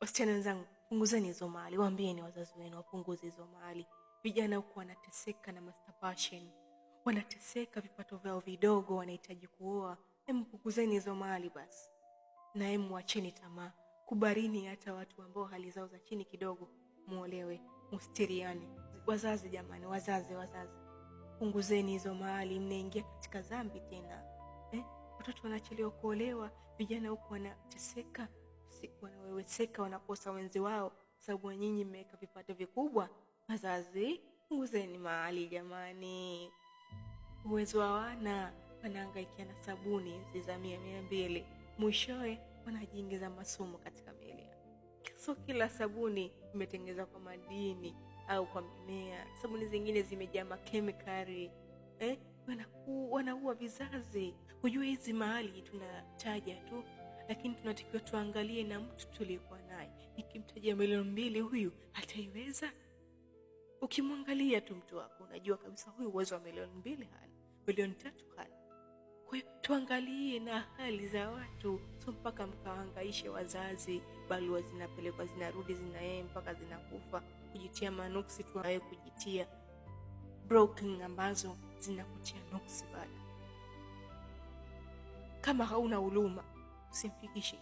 Wasichana wenzangu, punguzeni hizo mali, waambieni wazazi wenu wapunguze hizo mali. Vijana huku wanateseka na masturbation, wanateseka, vipato vyao vidogo, wanahitaji kuoa. Punguzeni hizo mali basi, na wacheni tamaa, kubarini hata watu ambao hali zao za chini kidogo, muolewe, mustiriane. Wazazi jamani, wazazi, wazazi, punguzeni hizo mali, mnaingia katika dhambi tena. Watoto wanachelewa kuolewa, vijana huku wanateseka, wanaweweseka, wanakosa wenzi wao sababu nyinyi mmeweka vipato vikubwa. Wazazi, punguzeni mali jamani, uwezo hawana, wanaangaikia na sabuni hizi za 100 200, mwishowe wanajiingiza masumu katika miili yao. So kila sabuni imetengenezwa kwa madini au kwa mimea, sabuni zingine zimejaa makemikali, wanaua vizazi. Hujua hizi mahali tunataja tu, lakini tunatakiwa tuangalie na mtu tuliyekuwa naye. Nikimtajia 2 milioni huyu ataiweza? Ukimwangalia tu mtu wako unajua kabisa huyu uwezo wa 2 milioni hana, 3 milioni hana. Kwa hiyo tuangalie na hali za watu, sio mpaka mkahangaishe wazazi, barua zinapelekwa zinarudi zinaye mpaka zinakufa, kujitia manuksi tu, wewe kujitia broken ambazo zinakutia nuksi baada. Kama hauna huruma usimfikishe.